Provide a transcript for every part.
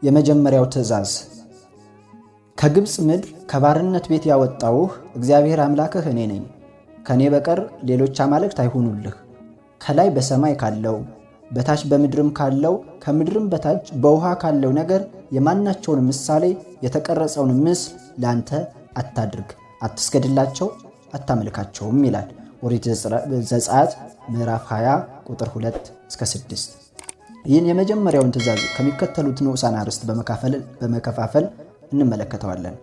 የመጀመሪያው ትእዛዝ ከግብፅ ምድር ከባርነት ቤት ያወጣሁህ እግዚአብሔር አምላክህ እኔ ነኝ። ከእኔ በቀር ሌሎች አማልክት አይሁኑልህ። ከላይ በሰማይ ካለው፣ በታች በምድርም ካለው፣ ከምድርም በታች በውሃ ካለው ነገር የማናቸውን ምሳሌ የተቀረጸውን ምስል ለአንተ አታድርግ፣ አትስገድላቸው፣ አታመልካቸውም ይላል። ኦሪት ዘጸአት ምዕራፍ 20 ቁጥር 2 እስከ 6። ይህን የመጀመሪያውን ትእዛዝ ከሚከተሉት ንዑሳን አርዕስት በመከፋፈል እንመለከተዋለን።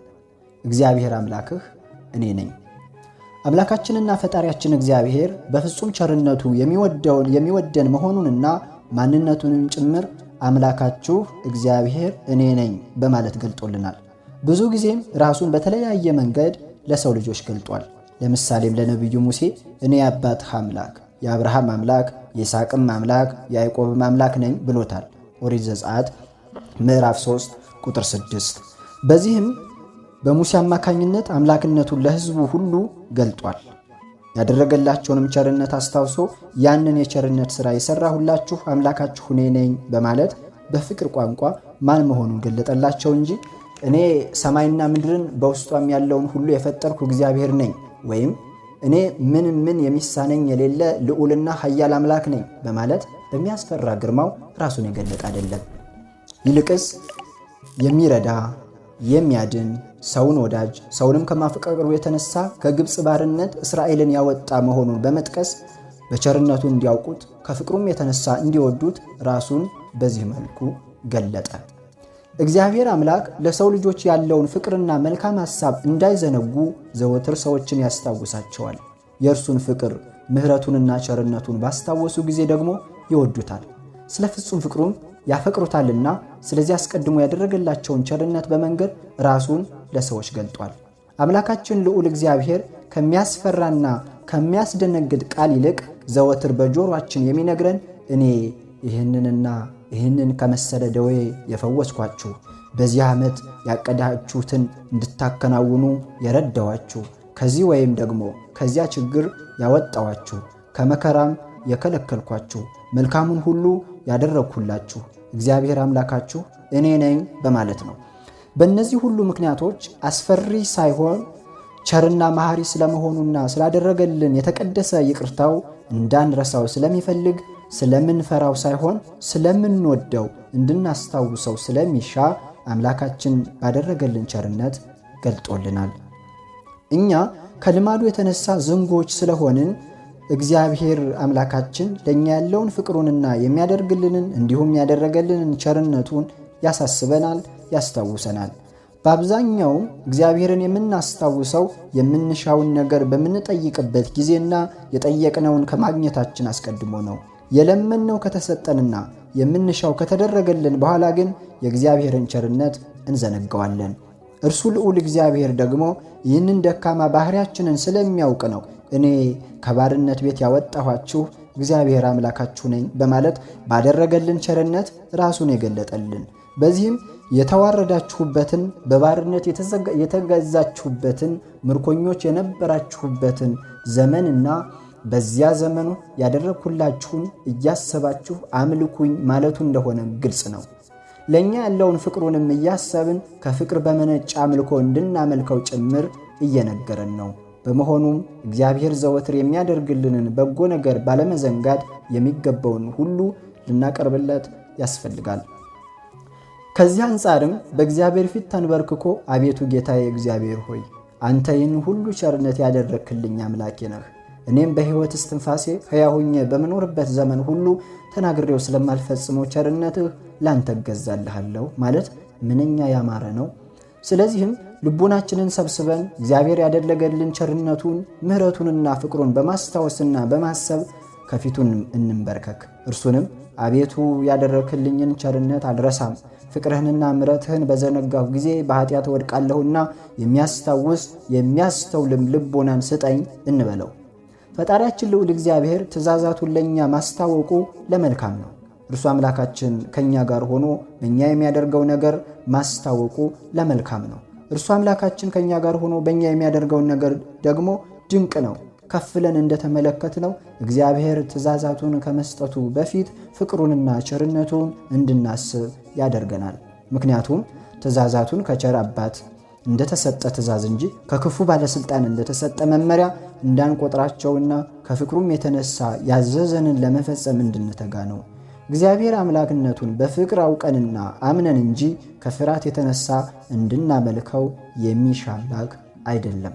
እግዚአብሔር አምላክህ እኔ ነኝ። አምላካችንና ፈጣሪያችን እግዚአብሔር በፍጹም ቸርነቱ የሚወደን መሆኑንና ማንነቱንም ጭምር አምላካችሁ እግዚአብሔር እኔ ነኝ በማለት ገልጦልናል። ብዙ ጊዜም ራሱን በተለያየ መንገድ ለሰው ልጆች ገልጧል። ለምሳሌም ለነቢዩ ሙሴ እኔ የአባትህ አምላክ፣ የአብርሃም አምላክ፣ የይስሐቅም አምላክ፣ የያዕቆብም አምላክ ነኝ ብሎታል። ኦሪት ዘጸአት ምዕራፍ 3 ቁጥር 6። በዚህም በሙሴ አማካኝነት አምላክነቱን ለሕዝቡ ሁሉ ገልጧል። ያደረገላቸውንም ቸርነት አስታውሶ ያንን የቸርነት ሥራ የሠራሁላችሁ አምላካችሁ እኔ ነኝ በማለት በፍቅር ቋንቋ ማን መሆኑን ገለጠላቸው እንጂ እኔ ሰማይና ምድርን በውስጧም ያለውን ሁሉ የፈጠርኩ እግዚአብሔር ነኝ ወይም እኔ ምን ምን የሚሳነኝ የሌለ ልዑልና ኃያል አምላክ ነኝ በማለት በሚያስፈራ ግርማው ራሱን የገለጠ አይደለም። ይልቅስ የሚረዳ፣ የሚያድን፣ ሰውን ወዳጅ፣ ሰውንም ከማፍቀሩ የተነሳ ከግብፅ ባርነት እስራኤልን ያወጣ መሆኑን በመጥቀስ በቸርነቱ እንዲያውቁት ከፍቅሩም የተነሳ እንዲወዱት ራሱን በዚህ መልኩ ገለጠ። እግዚአብሔር አምላክ ለሰው ልጆች ያለውን ፍቅርና መልካም ሐሳብ እንዳይዘነጉ ዘወትር ሰዎችን ያስታውሳቸዋል። የእርሱን ፍቅር፣ ምሕረቱንና ቸርነቱን ባስታወሱ ጊዜ ደግሞ ይወዱታል። ስለ ፍጹም ፍቅሩም ያፈቅሩታልና ስለዚህ አስቀድሞ ያደረገላቸውን ቸርነት በመንገር ራሱን ለሰዎች ገልጧል። አምላካችን ልዑል እግዚአብሔር ከሚያስፈራና ከሚያስደነግጥ ቃል ይልቅ ዘወትር በጆሮአችን የሚነግረን እኔ ይህንንና ይህንን ከመሰለ ደዌ የፈወስኳችሁ፣ በዚህ ዓመት ያቀዳችሁትን እንድታከናውኑ የረዳኋችሁ፣ ከዚህ ወይም ደግሞ ከዚያ ችግር ያወጣኋችሁ፣ ከመከራም የከለከልኳችሁ፣ መልካሙን ሁሉ ያደረግሁላችሁ እግዚአብሔር አምላካችሁ እኔ ነኝ በማለት ነው። በእነዚህ ሁሉ ምክንያቶች አስፈሪ ሳይሆን ቸርና መሐሪ ስለመሆኑና ስላደረገልን የተቀደሰ ይቅርታው እንዳንረሳው ስለሚፈልግ፣ ስለምንፈራው ሳይሆን ስለምንወደው እንድናስታውሰው ስለሚሻ አምላካችን ባደረገልን ቸርነት ገልጦልናል። እኛ ከልማዱ የተነሳ ዝንጎች ስለሆንን እግዚአብሔር አምላካችን ለእኛ ያለውን ፍቅሩንና የሚያደርግልንን እንዲሁም ያደረገልንን ቸርነቱን ያሳስበናል፣ ያስታውሰናል። በአብዛኛውም እግዚአብሔርን የምናስታውሰው የምንሻውን ነገር በምንጠይቅበት ጊዜና የጠየቅነውን ከማግኘታችን አስቀድሞ ነው። የለመንነው ከተሰጠንና የምንሻው ከተደረገልን በኋላ ግን የእግዚአብሔርን ቸርነት እንዘነጋዋለን። እርሱ ልዑል እግዚአብሔር ደግሞ ይህንን ደካማ ባህሪያችንን ስለሚያውቅ ነው እኔ ከባርነት ቤት ያወጣኋችሁ እግዚአብሔር አምላካችሁ ነኝ በማለት ባደረገልን ቸርነት ራሱን የገለጠልን። በዚህም የተዋረዳችሁበትን፣ በባርነት የተገዛችሁበትን፣ ምርኮኞች የነበራችሁበትን ዘመንና በዚያ ዘመኑ ያደረግሁላችሁን እያሰባችሁ አምልኩኝ ማለቱ እንደሆነ ግልጽ ነው። ለእኛ ያለውን ፍቅሩንም እያሰብን ከፍቅር በመነጨ አምልኮ እንድናመልከው ጭምር እየነገረን ነው። በመሆኑም እግዚአብሔር ዘወትር የሚያደርግልንን በጎ ነገር ባለመዘንጋት የሚገባውን ሁሉ ልናቀርብለት ያስፈልጋል። ከዚህ አንጻርም በእግዚአብሔር ፊት ተንበርክኮ አቤቱ ጌታዬ እግዚአብሔር ሆይ፣ አንተ ይህን ሁሉ ቸርነት ያደረግክልኝ አምላኬ ነህ። እኔም በሕይወት እስትንፋሴ ሕያው ሆኜ በምኖርበት ዘመን ሁሉ ተናግሬው ስለማልፈጽመው ቸርነትህ ላንተ እገዛልሃለሁ ማለት ምንኛ ያማረ ነው። ስለዚህም ልቡናችንን ሰብስበን እግዚአብሔር ያደረገልን ቸርነቱን፣ ምሕረቱንና ፍቅሩን በማስታወስና በማሰብ ከፊቱን እንንበርከክ። እርሱንም አቤቱ ያደረክልኝን ቸርነት አልረሳም፣ ፍቅርህንና ምሕረትህን በዘነጋሁ ጊዜ በኃጢአት ወድቃለሁና የሚያስታውስ የሚያስተውልም ልቦናን ስጠኝ እንበለው። ፈጣሪያችን ልዑል እግዚአብሔር ትእዛዛቱን ለእኛ ማስታወቁ ለመልካም ነው። እርሱ አምላካችን ከእኛ ጋር ሆኖ በእኛ የሚያደርገው ነገር ማስታወቁ ለመልካም ነው። እርሱ አምላካችን ከእኛ ጋር ሆኖ በእኛ የሚያደርገውን ነገር ደግሞ ድንቅ ነው። ከፍለን እንደተመለከትነው እግዚአብሔር ትእዛዛቱን ከመስጠቱ በፊት ፍቅሩንና ቸርነቱን እንድናስብ ያደርገናል። ምክንያቱም ትእዛዛቱን ከቸር አባት እንደተሰጠ ትእዛዝ እንጂ ከክፉ ባለሥልጣን እንደተሰጠ መመሪያ እንዳንቆጥራቸውና ከፍቅሩም የተነሳ ያዘዘንን ለመፈጸም እንድንተጋ ነው። እግዚአብሔር አምላክነቱን በፍቅር አውቀንና አምነን እንጂ ከፍርሃት የተነሳ እንድናመልከው የሚሻ አምላክ አይደለም።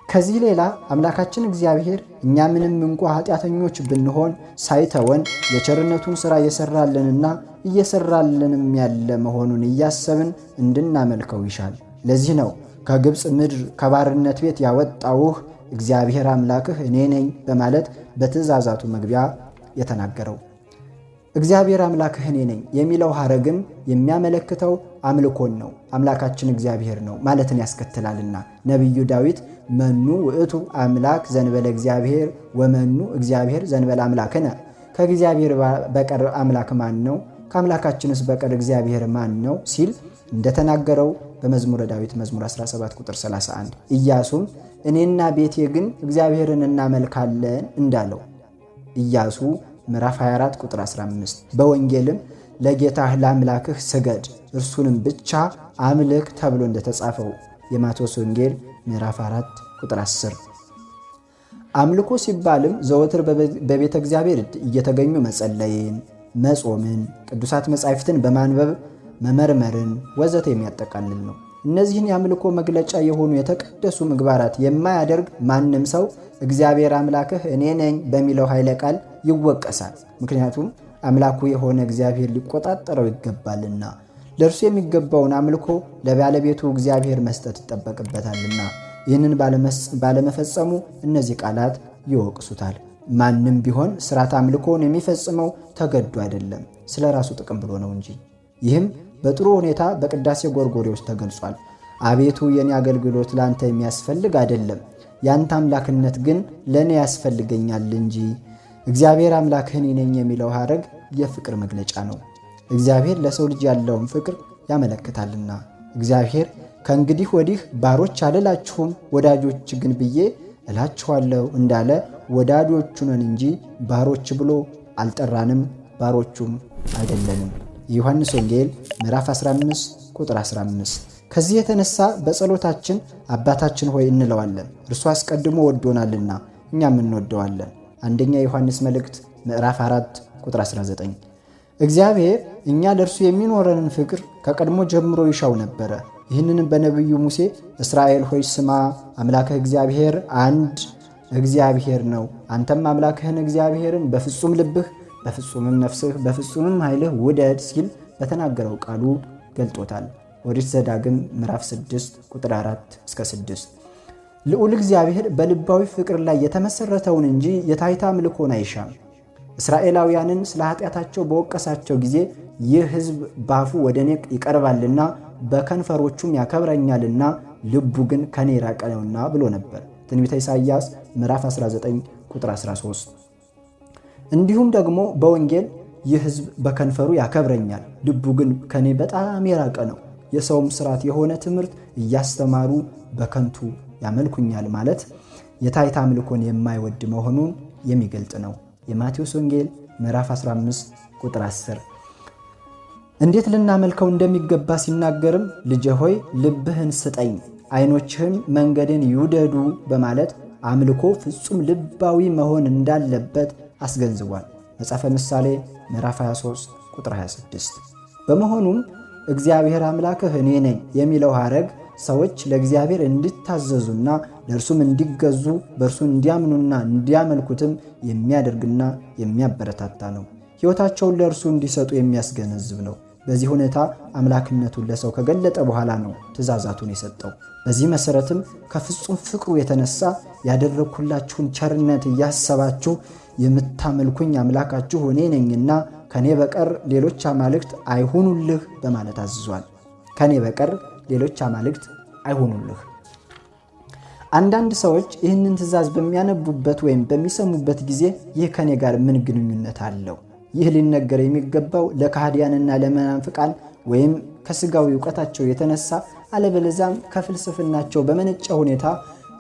ከዚህ ሌላ አምላካችን እግዚአብሔር እኛ ምንም እንኳ ኃጢአተኞች ብንሆን ሳይተወን የቸርነቱን ሥራ እየሰራልንና እየሰራልንም ያለ መሆኑን እያሰብን እንድናመልከው ይሻል። ለዚህ ነው ከግብፅ ምድር ከባርነት ቤት ያወጣውህ እግዚአብሔር አምላክህ እኔ ነኝ በማለት በትእዛዛቱ መግቢያ የተናገረው። እግዚአብሔር አምላክህ እኔ ነኝ የሚለው ሐረግም የሚያመለክተው አምልኮን ነው። አምላካችን እግዚአብሔር ነው ማለትን ያስከትላልና ነቢዩ ዳዊት መኑ ውእቱ አምላክ ዘንበለ እግዚአብሔር ወመኑ እግዚአብሔር ዘንበለ አምላክነ፣ ከእግዚአብሔር በቀር አምላክ ማን ነው? ከአምላካችንስ በቀር እግዚአብሔር ማን ነው? ሲል እንደተናገረው በመዝሙረ ዳዊት መዝሙር 17 ቁጥር 31። ኢያሱም እኔና ቤቴ ግን እግዚአብሔርን እናመልካለን እንዳለው ኢያሱ ምዕራፍ 24 ቁጥር 15። በወንጌልም ለጌታህ ለአምላክህ ስገድ እርሱንም ብቻ አምልክ ተብሎ እንደተጻፈው የማቴዎስ ወንጌል ምዕራፍ 4 ቁጥር 10። አምልኮ ሲባልም ዘወትር በቤተ እግዚአብሔር እየተገኙ መጸለይን፣ መጾምን፣ ቅዱሳት መጻሕፍትን በማንበብ መመርመርን ወዘተ የሚያጠቃልል ነው። እነዚህን የአምልኮ መግለጫ የሆኑ የተቀደሱ ምግባራት የማያደርግ ማንም ሰው እግዚአብሔር አምላክህ እኔ ነኝ በሚለው ኃይለ ቃል ይወቀሳል። ምክንያቱም አምላኩ የሆነ እግዚአብሔር ሊቆጣጠረው ይገባልና ለእርሱ የሚገባውን አምልኮ ለባለቤቱ እግዚአብሔር መስጠት ይጠበቅበታልና ይህንን ባለመፈጸሙ እነዚህ ቃላት ይወቅሱታል። ማንም ቢሆን ስርዓት አምልኮውን የሚፈጽመው ተገዶ አይደለም፣ ስለ ራሱ ጥቅም ብሎ ነው እንጂ። ይህም በጥሩ ሁኔታ በቅዳሴ ጎርጎርዮስ ተገልጿል። አቤቱ የኔ አገልግሎት ለአንተ የሚያስፈልግ አይደለም፣ ያንተ አምላክነት ግን ለእኔ ያስፈልገኛል እንጂ። እግዚአብሔር አምላክህ እኔ ነኝ የሚለው ሐረግ የፍቅር መግለጫ ነው። እግዚአብሔር ለሰው ልጅ ያለውን ፍቅር ያመለክታልና። እግዚአብሔር ከእንግዲህ ወዲህ ባሮች አልላችሁም ወዳጆች ግን ብዬ እላችኋለሁ እንዳለ ወዳጆቹ ነን እንጂ ባሮች ብሎ አልጠራንም፣ ባሮቹም አይደለንም። የዮሐንስ ወንጌል ምዕራፍ 15 ቁጥር 15። ከዚህ የተነሳ በጸሎታችን አባታችን ሆይ እንለዋለን፣ እርሱ አስቀድሞ ወዶናልና እኛም እንወደዋለን። አንደኛ የዮሐንስ መልእክት ምዕራፍ 4 ቁጥር 19። እግዚአብሔር እኛ ለእርሱ የሚኖረንን ፍቅር ከቀድሞ ጀምሮ ይሻው ነበረ። ይህንንም በነቢዩ ሙሴ እስራኤል ሆይ ስማ፣ አምላክህ እግዚአብሔር አንድ እግዚአብሔር ነው። አንተም አምላክህን እግዚአብሔርን በፍጹም ልብህ፣ በፍጹምም ነፍስህ፣ በፍጹምም ኃይልህ ውደድ ሲል በተናገረው ቃሉ ገልጦታል። ኦሪት ዘዳግም ምዕራፍ 6 ቁጥር 4 እስከ 6። ልዑል እግዚአብሔር በልባዊ ፍቅር ላይ የተመሰረተውን እንጂ የታይታ አምልኮን አይሻም። እስራኤላውያንን ስለ ኃጢአታቸው በወቀሳቸው ጊዜ ይህ ሕዝብ ባፉ ወደ እኔ ይቀርባልና በከንፈሮቹም ያከብረኛልና ልቡ ግን ከኔ የራቀ ነውና ብሎ ነበር። ትንቢተ ኢሳይያስ ምዕራፍ 19 ቁጥር 13። እንዲሁም ደግሞ በወንጌል ይህ ሕዝብ በከንፈሩ ያከብረኛል፣ ልቡ ግን ከኔ በጣም የራቀ ነው፣ የሰውም ስርዓት የሆነ ትምህርት እያስተማሩ በከንቱ ያመልኩኛል ማለት የታይታ አምልኮን የማይወድ መሆኑን የሚገልጥ ነው። የማቴዎስ ወንጌል ምዕራፍ 15 ቁጥር 10። እንዴት ልናመልከው እንደሚገባ ሲናገርም ልጄ ሆይ ልብህን ስጠኝ፣ ዓይኖችህም መንገድን ይውደዱ በማለት አምልኮ ፍጹም ልባዊ መሆን እንዳለበት አስገንዝቧል። መጽሐፈ ምሳሌ ምዕራፍ 23 ቁጥር 26። በመሆኑም እግዚአብሔር አምላክህ እኔ ነኝ የሚለው ሐረግ ሰዎች ለእግዚአብሔር እንዲታዘዙና ለእርሱም እንዲገዙ በእርሱ እንዲያምኑና እንዲያመልኩትም የሚያደርግና የሚያበረታታ ነው። ሕይወታቸውን ለእርሱ እንዲሰጡ የሚያስገነዝብ ነው። በዚህ ሁኔታ አምላክነቱን ለሰው ከገለጠ በኋላ ነው ትእዛዛቱን የሰጠው። በዚህ መሰረትም ከፍጹም ፍቅሩ የተነሳ ያደረግኩላችሁን ቸርነት እያሰባችሁ የምታመልኩኝ አምላካችሁ እኔ ነኝና ከኔ በቀር ሌሎች አማልክት አይሁኑልህ በማለት አዝዟል። ከኔ በቀር ሌሎች አማልክት አይሁኑልህ። አንዳንድ ሰዎች ይህንን ትእዛዝ በሚያነቡበት ወይም በሚሰሙበት ጊዜ ይህ ከኔ ጋር ምን ግንኙነት አለው? ይህ ሊነገር የሚገባው ለካህዲያንና ለመናፍቃን ወይም ከስጋዊ እውቀታቸው የተነሳ አለበለዚያም ከፍልስፍናቸው በመነጨ ሁኔታ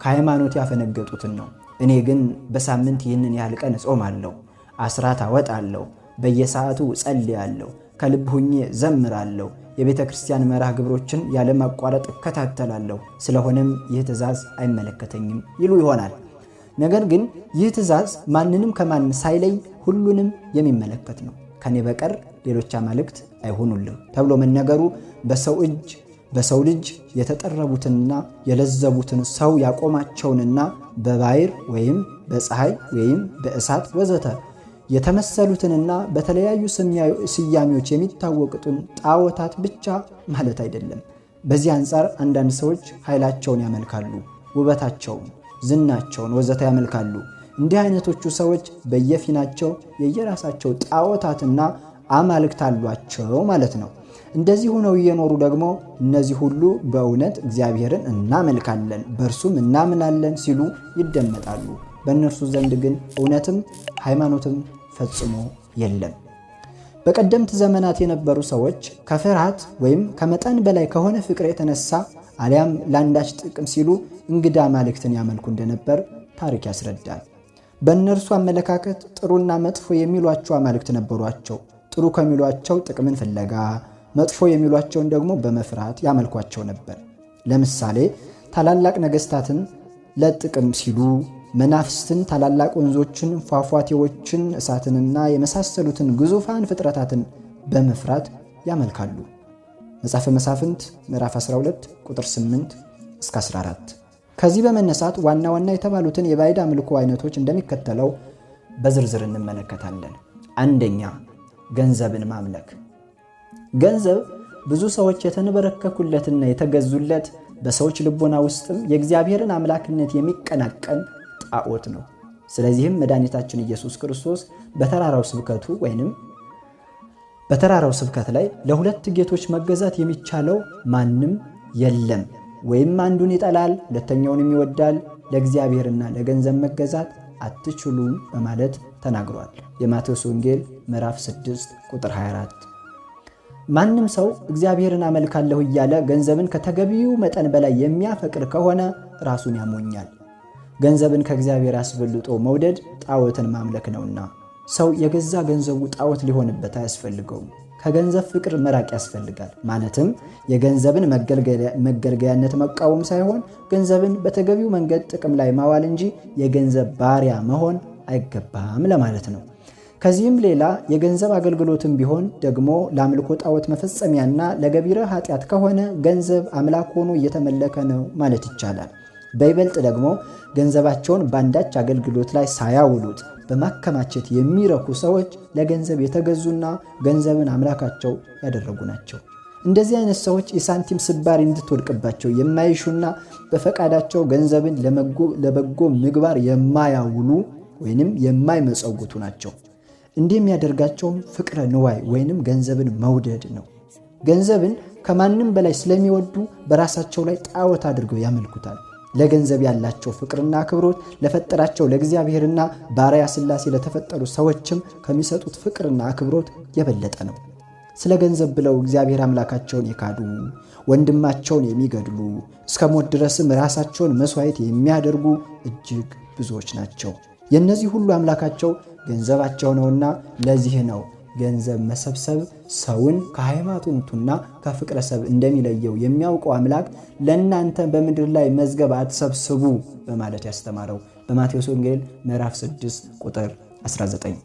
ከሃይማኖት ያፈነገጡትን ነው። እኔ ግን በሳምንት ይህንን ያህል ቀን እጾማለሁ፣ አስራት አወጣለሁ፣ በየሰዓቱ እጸልያለሁ፣ ከልብ ሁኜ ዘምራለሁ፣ የቤተ ክርስቲያን መርሃ ግብሮችን ያለማቋረጥ እከታተላለሁ፣ ስለሆነም ይህ ትእዛዝ አይመለከተኝም ይሉ ይሆናል። ነገር ግን ይህ ትእዛዝ ማንንም ከማን ሳይለይ ሁሉንም የሚመለከት ነው። ከኔ በቀር ሌሎች አማልክት አይሆኑልህ ተብሎ መነገሩ በሰው ልጅ የተጠረቡትንና የለዘቡትን ሰው ያቆማቸውንና በባሕር ወይም በፀሐይ ወይም በእሳት ወዘተ የተመሰሉትንና በተለያዩ ስያሜዎች የሚታወቁትን ጣዖታት ብቻ ማለት አይደለም። በዚህ አንጻር አንዳንድ ሰዎች ኃይላቸውን ያመልካሉ፣ ውበታቸውን፣ ዝናቸውን ወዘተ ያመልካሉ። እንዲህ አይነቶቹ ሰዎች በየፊናቸው የየራሳቸው ጣዖታትና አማልክት አሏቸው ማለት ነው። እንደዚህ ሆነው እየኖሩ ደግሞ እነዚህ ሁሉ በእውነት እግዚአብሔርን እናመልካለን በእርሱም እናምናለን ሲሉ ይደመጣሉ። በእነርሱ ዘንድ ግን እውነትም ሃይማኖትም ፈጽሞ የለም። በቀደምት ዘመናት የነበሩ ሰዎች ከፍርሃት ወይም ከመጠን በላይ ከሆነ ፍቅር የተነሳ አሊያም ለአንዳች ጥቅም ሲሉ እንግዳ አማልክትን ያመልኩ እንደነበር ታሪክ ያስረዳል። በእነርሱ አመለካከት ጥሩና መጥፎ የሚሏቸው አማልክት ነበሯቸው። ጥሩ ከሚሏቸው ጥቅምን ፍለጋ፣ መጥፎ የሚሏቸውን ደግሞ በመፍራት ያመልኳቸው ነበር። ለምሳሌ ታላላቅ ነገስታትን ለጥቅም ሲሉ መናፍስትን፣ ታላላቅ ወንዞችን፣ ፏፏቴዎችን፣ እሳትንና የመሳሰሉትን ግዙፋን ፍጥረታትን በመፍራት ያመልካሉ። መጽሐፈ መሳፍንት ምዕራፍ 12 ቁጥር 8 እስከ 14። ከዚህ በመነሳት ዋና ዋና የተባሉትን የባዕድ አምልኮ አይነቶች እንደሚከተለው በዝርዝር እንመለከታለን። አንደኛ፣ ገንዘብን ማምለክ። ገንዘብ ብዙ ሰዎች የተንበረከኩለትና የተገዙለት በሰዎች ልቦና ውስጥም የእግዚአብሔርን አምላክነት የሚቀናቀን ጣዖት ነው። ስለዚህም መድኃኒታችን ኢየሱስ ክርስቶስ በተራራው ስብከቱ ወይንም በተራራው ስብከት ላይ ለሁለት ጌቶች መገዛት የሚቻለው ማንም የለም፣ ወይም አንዱን ይጠላል ሁለተኛውንም ይወዳል፣ ለእግዚአብሔርና ለገንዘብ መገዛት አትችሉም በማለት ተናግሯል። የማቴዎስ ወንጌል ምዕራፍ 6 ቁጥር 24። ማንም ሰው እግዚአብሔርን አመልካለሁ እያለ ገንዘብን ከተገቢው መጠን በላይ የሚያፈቅር ከሆነ ራሱን ያሞኛል። ገንዘብን ከእግዚአብሔር አስበልጦ መውደድ ጣዖትን ማምለክ ነውና ሰው የገዛ ገንዘቡ ጣዖት ሊሆንበት አያስፈልገውም። ከገንዘብ ፍቅር መራቅ ያስፈልጋል። ማለትም የገንዘብን መገልገያነት መቃወም ሳይሆን ገንዘብን በተገቢው መንገድ ጥቅም ላይ ማዋል እንጂ የገንዘብ ባሪያ መሆን አይገባም ለማለት ነው። ከዚህም ሌላ የገንዘብ አገልግሎትም ቢሆን ደግሞ ለአምልኮ ጣዖት መፈጸሚያና ለገቢረ ኃጢአት ከሆነ ገንዘብ አምላክ ሆኖ እየተመለከ ነው ማለት ይቻላል። በይበልጥ ደግሞ ገንዘባቸውን በአንዳች አገልግሎት ላይ ሳያውሉት በማከማቸት የሚረኩ ሰዎች ለገንዘብ የተገዙና ገንዘብን አምላካቸው ያደረጉ ናቸው። እንደዚህ አይነት ሰዎች የሳንቲም ስባሪ እንድትወድቅባቸው የማይሹና በፈቃዳቸው ገንዘብን ለበጎ ምግባር የማያውሉ ወይንም የማይመጸውቱ ናቸው። እንዲህ የሚያደርጋቸውም ፍቅረ ንዋይ ወይንም ገንዘብን መውደድ ነው። ገንዘብን ከማንም በላይ ስለሚወዱ በራሳቸው ላይ ጣዖት አድርገው ያመልኩታል። ለገንዘብ ያላቸው ፍቅርና አክብሮት ለፈጠራቸው ለእግዚአብሔርና በአርአያ ሥላሴ ለተፈጠሩ ሰዎችም ከሚሰጡት ፍቅርና አክብሮት የበለጠ ነው። ስለ ገንዘብ ብለው እግዚአብሔር አምላካቸውን የካዱ፣ ወንድማቸውን የሚገድሉ፣ እስከ ሞት ድረስም ራሳቸውን መስዋዕት የሚያደርጉ እጅግ ብዙዎች ናቸው። የእነዚህ ሁሉ አምላካቸው ገንዘባቸው ነውና ለዚህ ነው ገንዘብ መሰብሰብ ሰውን ከሃይማኖቱና ከፍቅረ ሰብ እንደሚለየው የሚያውቀው አምላክ ለእናንተ በምድር ላይ መዝገብ አትሰብስቡ በማለት ያስተማረው በማቴዎስ ወንጌል ምዕራፍ 6 ቁጥር 19።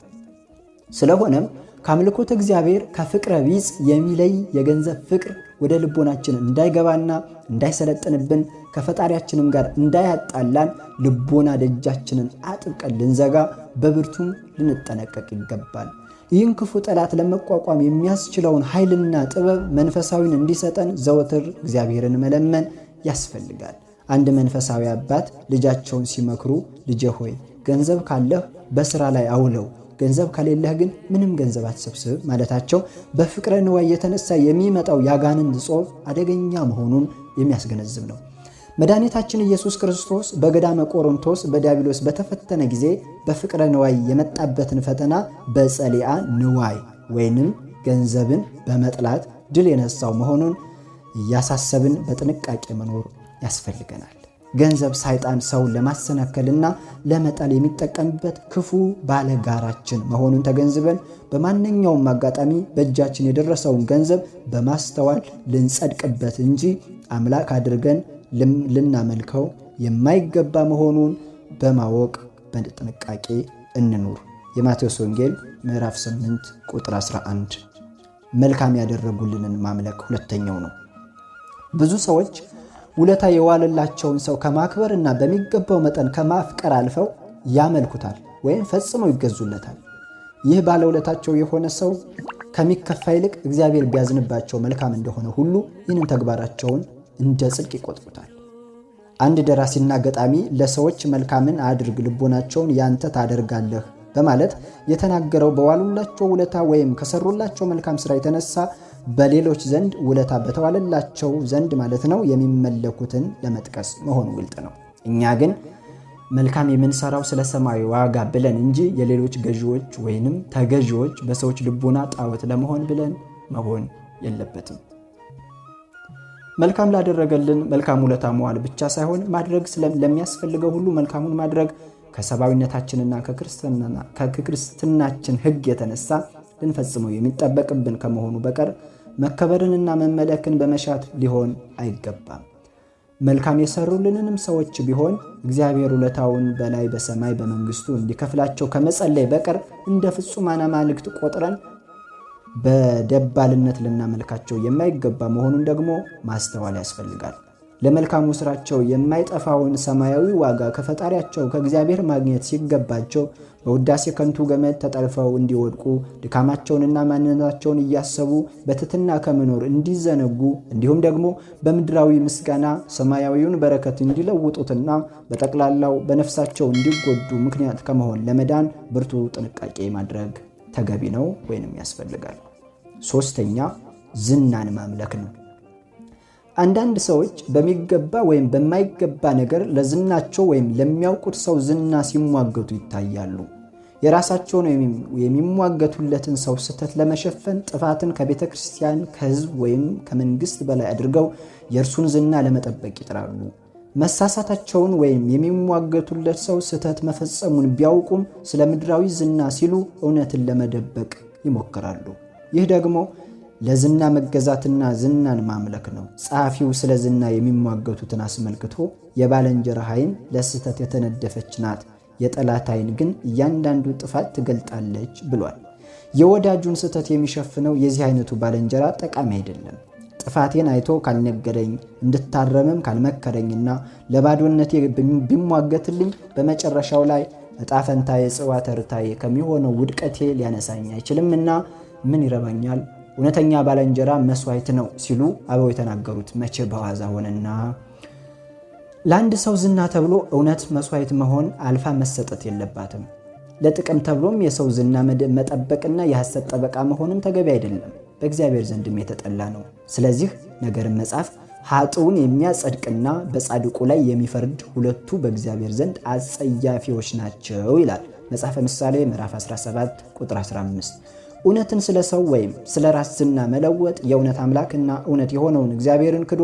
ስለሆነም ከአምልኮተ እግዚአብሔር ከፍቅረ ቢጽ የሚለይ የገንዘብ ፍቅር ወደ ልቦናችን እንዳይገባና እንዳይሰለጥንብን ከፈጣሪያችንም ጋር እንዳያጣላን ልቦና ደጃችንን አጥብቀን ልንዘጋ በብርቱም ልንጠነቀቅ ይገባል። ይህን ክፉ ጠላት ለመቋቋም የሚያስችለውን ኃይልና ጥበብ መንፈሳዊን እንዲሰጠን ዘወትር እግዚአብሔርን መለመን ያስፈልጋል። አንድ መንፈሳዊ አባት ልጃቸውን ሲመክሩ፣ ልጄ ሆይ ገንዘብ ካለህ በስራ ላይ አውለው፣ ገንዘብ ከሌለህ ግን ምንም ገንዘብ አትሰብስብ ማለታቸው በፍቅረ ንዋይ የተነሳ የሚመጣው የአጋንንት ጾር አደገኛ መሆኑን የሚያስገነዝብ ነው። መድኃኒታችን ኢየሱስ ክርስቶስ በገዳመ ቆሮንቶስ በዲያብሎስ በተፈተነ ጊዜ በፍቅረ ንዋይ የመጣበትን ፈተና በጸሊአ ንዋይ ወይንም ገንዘብን በመጥላት ድል የነሳው መሆኑን እያሳሰብን በጥንቃቄ መኖር ያስፈልገናል። ገንዘብ ሰይጣን ሰውን ለማሰናከልና ለመጣል የሚጠቀምበት ክፉ ባለጋራችን መሆኑን ተገንዝበን በማንኛውም አጋጣሚ በእጃችን የደረሰውን ገንዘብ በማስተዋል ልንጸድቅበት እንጂ አምላክ አድርገን ልናመልከው የማይገባ መሆኑን በማወቅ በጥንቃቄ እንኑር። የማቴዎስ ወንጌል ምዕራፍ 8 ቁጥር 11። መልካም ያደረጉልንን ማምለክ ሁለተኛው ነው። ብዙ ሰዎች ውለታ የዋለላቸውን ሰው ከማክበርና በሚገባው መጠን ከማፍቀር አልፈው ያመልኩታል ወይም ፈጽመው ይገዙለታል። ይህ ባለውለታቸው የሆነ ሰው ከሚከፋ ይልቅ እግዚአብሔር ቢያዝንባቸው መልካም እንደሆነ ሁሉ ይህንን ተግባራቸውን እንደ ጽድቅ ይቆጥሩታል። አንድ ደራሲና ገጣሚ ለሰዎች መልካምን አድርግ፣ ልቦናቸውን ያንተ ታደርጋለህ በማለት የተናገረው በዋሉላቸው ውለታ ወይም ከሰሩላቸው መልካም ስራ የተነሳ በሌሎች ዘንድ ውለታ በተዋለላቸው ዘንድ ማለት ነው የሚመለኩትን ለመጥቀስ መሆኑ ግልጥ ነው። እኛ ግን መልካም የምንሰራው ስለ ሰማያዊ ዋጋ ብለን እንጂ የሌሎች ገዢዎች ወይንም ተገዢዎች በሰዎች ልቦና ጣዖት ለመሆን ብለን መሆን የለበትም። መልካም ላደረገልን መልካም ውለታ መዋል ብቻ ሳይሆን ማድረግ ለሚያስፈልገው ሁሉ መልካሙን ማድረግ ከሰብአዊነታችንና ከክርስትናችን ሕግ የተነሳ ልንፈጽመው የሚጠበቅብን ከመሆኑ በቀር መከበርንና መመለክን በመሻት ሊሆን አይገባም። መልካም የሰሩልንንም ሰዎች ቢሆን እግዚአብሔር ውለታውን በላይ በሰማይ በመንግስቱ እንዲከፍላቸው ከመጸለይ በቀር እንደ ፍጹማን አማልክት ቆጥረን በደባልነት ልናመልካቸው የማይገባ መሆኑን ደግሞ ማስተዋል ያስፈልጋል። ለመልካሙ ስራቸው የማይጠፋውን ሰማያዊ ዋጋ ከፈጣሪያቸው ከእግዚአብሔር ማግኘት ሲገባቸው በውዳሴ ከንቱ ገመድ ተጠልፈው እንዲወድቁ ድካማቸውንና ማንነታቸውን እያሰቡ በትሕትና ከመኖር እንዲዘነጉ እንዲሁም ደግሞ በምድራዊ ምስጋና ሰማያዊውን በረከት እንዲለውጡትና በጠቅላላው በነፍሳቸው እንዲጎዱ ምክንያት ከመሆን ለመዳን ብርቱ ጥንቃቄ ማድረግ ተገቢ ነው ወይንም ያስፈልጋል። ሶስተኛ፣ ዝናን ማምለክ ነው። አንዳንድ ሰዎች በሚገባ ወይም በማይገባ ነገር ለዝናቸው ወይም ለሚያውቁት ሰው ዝና ሲሟገቱ ይታያሉ። የራሳቸውን ወይም የሚሟገቱለትን ሰው ስህተት ለመሸፈን ጥፋትን ከቤተ ክርስቲያን፣ ከሕዝብ ወይም ከመንግስት በላይ አድርገው የእርሱን ዝና ለመጠበቅ ይጥራሉ። መሳሳታቸውን ወይም የሚሟገቱለት ሰው ስህተት መፈጸሙን ቢያውቁም ስለ ምድራዊ ዝና ሲሉ እውነትን ለመደበቅ ይሞክራሉ። ይህ ደግሞ ለዝና መገዛትና ዝናን ማምለክ ነው። ጸሐፊው ስለ ዝና የሚሟገቱትን አስመልክቶ የባልንጀራህ ዓይን ለስህተት የተነደፈች ናት፣ የጠላት ዓይን ግን እያንዳንዱ ጥፋት ትገልጣለች ብሏል። የወዳጁን ስህተት የሚሸፍነው የዚህ አይነቱ ባልንጀራ ጠቃሚ አይደለም። ጥፋቴን አይቶ ካልነገረኝ፣ እንድታረምም ካልመከረኝና ለባዶነቴ ቢሟገትልኝ በመጨረሻው ላይ ዕጣ ፈንታዬ ጽዋ ተርታዬ ከሚሆነው ውድቀቴ ሊያነሳኝ አይችልምና ምን ይረባኛል? እውነተኛ ባልንጀራ መስዋዕት ነው ሲሉ አበው የተናገሩት መቼ በዋዛ ሆነና። ለአንድ ሰው ዝና ተብሎ እውነት መስዋዕት መሆን አልፋ መሰጠት የለባትም። ለጥቅም ተብሎም የሰው ዝና መጠበቅና የሐሰት ጠበቃ መሆንም ተገቢ አይደለም፣ በእግዚአብሔር ዘንድም የተጠላ ነው። ስለዚህ ነገርን መጽሐፍ ኃጥኡን የሚያጸድቅና በጻድቁ ላይ የሚፈርድ ሁለቱ በእግዚአብሔር ዘንድ አጸያፊዎች ናቸው ይላል መጽሐፈ ምሳሌ ምዕራፍ 17 ቁጥር 15። እውነትን ስለ ሰው ወይም ስለ ራስ ዝና መለወጥ የእውነት አምላክና እውነት የሆነውን እግዚአብሔርን ክዶ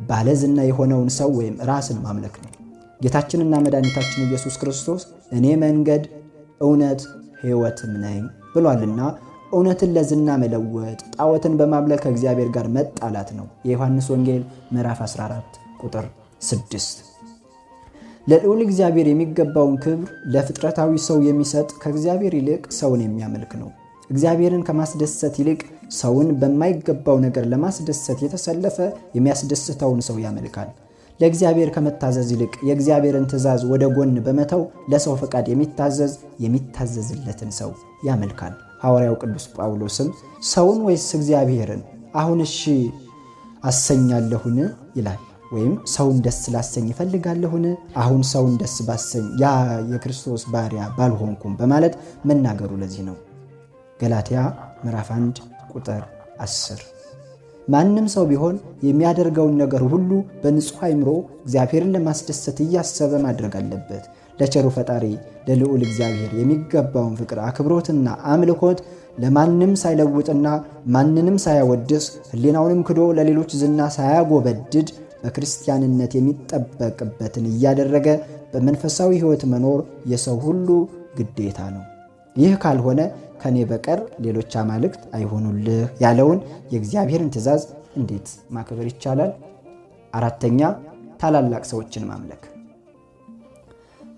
ባለ ዝና የሆነውን ሰው ወይም ራስን ማምለክ ነው። ጌታችንና መድኃኒታችን ኢየሱስ ክርስቶስ እኔ መንገድ፣ እውነት፣ ሕይወትም ነኝ ብሏልና እውነትን ለዝና መለወጥ ጣዖትን በማምለክ ከእግዚአብሔር ጋር መጣላት ነው። የዮሐንስ ወንጌል ምዕራፍ 14 ቁጥር 6። ለልዑል እግዚአብሔር የሚገባውን ክብር ለፍጥረታዊ ሰው የሚሰጥ ከእግዚአብሔር ይልቅ ሰውን የሚያመልክ ነው። እግዚአብሔርን ከማስደሰት ይልቅ ሰውን በማይገባው ነገር ለማስደሰት የተሰለፈ የሚያስደስተውን ሰው ያመልካል። ለእግዚአብሔር ከመታዘዝ ይልቅ የእግዚአብሔርን ትእዛዝ ወደ ጎን በመተው ለሰው ፈቃድ የሚታዘዝ የሚታዘዝለትን ሰው ያመልካል። ሐዋርያው ቅዱስ ጳውሎስም ሰውን ወይስ እግዚአብሔርን አሁን እሺ አሰኛለሁን ይላል። ወይም ሰውን ደስ ላሰኝ እፈልጋለሁን? አሁን ሰውን ደስ ባሰኝ ያ የክርስቶስ ባሪያ ባልሆንኩም በማለት መናገሩ ለዚህ ነው። ገላትያ ምዕራፍ 1 ቁጥር 10። ማንም ሰው ቢሆን የሚያደርገውን ነገር ሁሉ በንጹሕ አእምሮ እግዚአብሔርን ለማስደሰት እያሰበ ማድረግ አለበት። ለቸሩ ፈጣሪ ለልዑል እግዚአብሔር የሚገባውን ፍቅር፣ አክብሮትና አምልኮት ለማንም ሳይለውጥና ማንንም ሳያወድስ ሕሊናውንም ክዶ ለሌሎች ዝና ሳያጎበድድ በክርስቲያንነት የሚጠበቅበትን እያደረገ በመንፈሳዊ ሕይወት መኖር የሰው ሁሉ ግዴታ ነው። ይህ ካልሆነ ከኔ በቀር ሌሎች አማልክት አይሆኑልህ ያለውን የእግዚአብሔርን ትእዛዝ እንዴት ማክበር ይቻላል? አራተኛ፣ ታላላቅ ሰዎችን ማምለክ።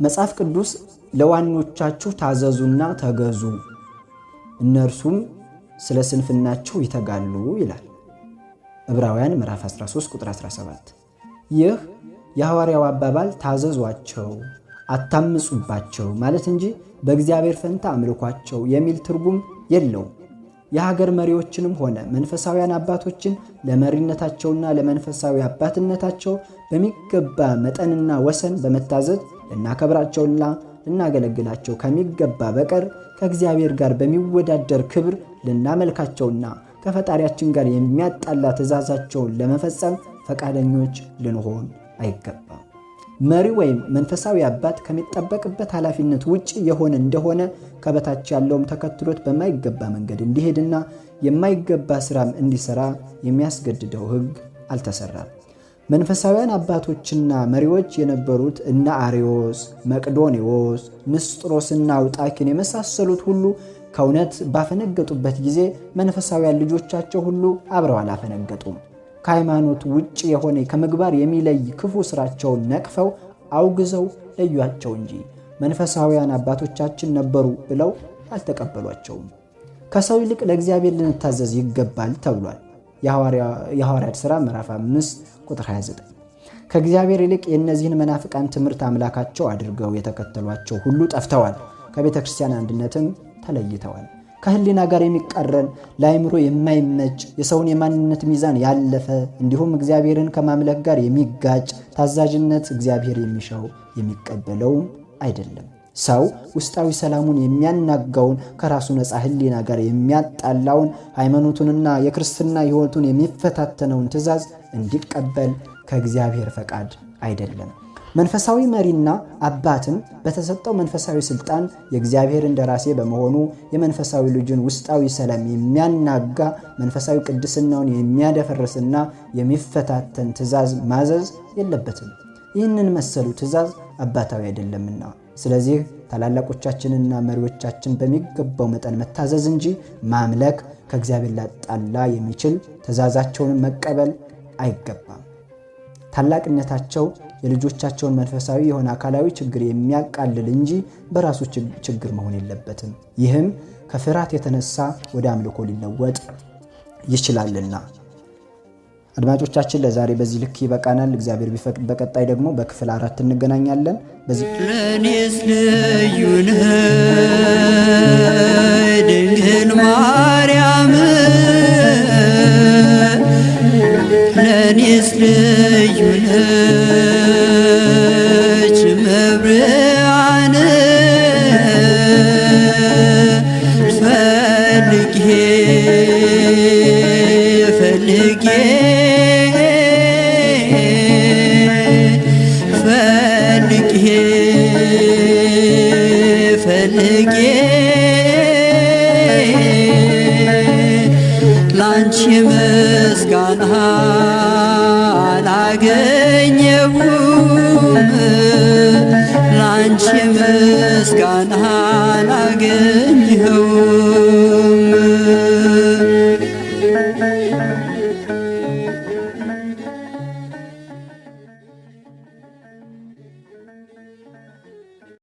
መጽሐፍ ቅዱስ ለዋኖቻችሁ ታዘዙና ተገዙ፣ እነርሱም ስለ ስንፍናችሁ ይተጋሉ ይላል። ዕብራውያን ምዕራፍ 13 ቁጥር 17። ይህ የሐዋርያው አባባል ታዘዟቸው፣ አታምፁባቸው ማለት እንጂ በእግዚአብሔር ፈንታ አምልኳቸው የሚል ትርጉም የለውም። የሀገር መሪዎችንም ሆነ መንፈሳውያን አባቶችን ለመሪነታቸውና ለመንፈሳዊ አባትነታቸው በሚገባ መጠንና ወሰን በመታዘዝ ልናከብራቸውና ልናገለግላቸው ከሚገባ በቀር ከእግዚአብሔር ጋር በሚወዳደር ክብር ልናመልካቸውና ከፈጣሪያችን ጋር የሚያጣላ ትእዛዛቸውን ለመፈጸም ፈቃደኞች ልንሆን አይገባም። መሪ ወይም መንፈሳዊ አባት ከሚጠበቅበት ኃላፊነት ውጭ የሆነ እንደሆነ ከበታች ያለውም ተከትሎት በማይገባ መንገድ እንዲሄድና የማይገባ ስራም እንዲሰራ የሚያስገድደው ሕግ አልተሰራም። መንፈሳውያን አባቶችና መሪዎች የነበሩት እነ አርዮስ፣ መቅዶኔዎስ፣ ንስጥሮስና አውጣኪን የመሳሰሉት ሁሉ ከእውነት ባፈነገጡበት ጊዜ መንፈሳውያን ልጆቻቸው ሁሉ አብረው አላፈነገጡም። ከሃይማኖት ውጭ የሆነ ከምግባር የሚለይ ክፉ ስራቸውን ነቅፈው አውግዘው ለዩአቸው እንጂ መንፈሳውያን አባቶቻችን ነበሩ ብለው አልተቀበሏቸውም። ከሰው ይልቅ ለእግዚአብሔር ልንታዘዝ ይገባል ተብሏል። የሐዋርያት ሥራ ምዕራፍ 5 ቁጥር 29። ከእግዚአብሔር ይልቅ የእነዚህን መናፍቃን ትምህርት አምላካቸው አድርገው የተከተሏቸው ሁሉ ጠፍተዋል። ከቤተ ክርስቲያን አንድነትም ተለይተዋል። ከሕሊና ጋር የሚቃረን፣ ለአእምሮ የማይመች፣ የሰውን የማንነት ሚዛን ያለፈ እንዲሁም እግዚአብሔርን ከማምለክ ጋር የሚጋጭ ታዛዥነት እግዚአብሔር የሚሻው የሚቀበለውም አይደለም። ሰው ውስጣዊ ሰላሙን የሚያናጋውን፣ ከራሱ ነፃ ሕሊና ጋር የሚያጣላውን፣ ሃይማኖቱንና የክርስትና ሕይወቱን የሚፈታተነውን ትእዛዝ እንዲቀበል ከእግዚአብሔር ፈቃድ አይደለም። መንፈሳዊ መሪና አባትም በተሰጠው መንፈሳዊ ስልጣን የእግዚአብሔር እንደራሴ በመሆኑ የመንፈሳዊ ልጁን ውስጣዊ ሰላም የሚያናጋ፣ መንፈሳዊ ቅድስናውን የሚያደፈርስና የሚፈታተን ትእዛዝ ማዘዝ የለበትም። ይህንን መሰሉ ትእዛዝ አባታዊ አይደለምና። ስለዚህ ታላላቆቻችንና መሪዎቻችን በሚገባው መጠን መታዘዝ እንጂ ማምለክ፣ ከእግዚአብሔር ላጣላ የሚችል ትእዛዛቸውን መቀበል አይገባም። ታላቅነታቸው የልጆቻቸውን መንፈሳዊ የሆነ አካላዊ ችግር የሚያቃልል እንጂ በራሱ ችግር መሆን የለበትም። ይህም ከፍርሃት የተነሳ ወደ አምልኮ ሊለወጥ ይችላልና። አድማጮቻችን፣ ለዛሬ በዚህ ልክ ይበቃናል። እግዚአብሔር ቢፈቅድ በቀጣይ ደግሞ በክፍል 4 እንገናኛለን። በዚህ ለእኔስ ልዩ ነሽ ድንግል ማርያም፣ ለእኔስ ልዩ ነች እመብርሃን፣ ፈልጌ ፈልጌ ፈልጌ ፈልጌ ላንቺ ምስጋና አላገኘሁም፣ ላንቺ ምስጋና አላገኘሁም።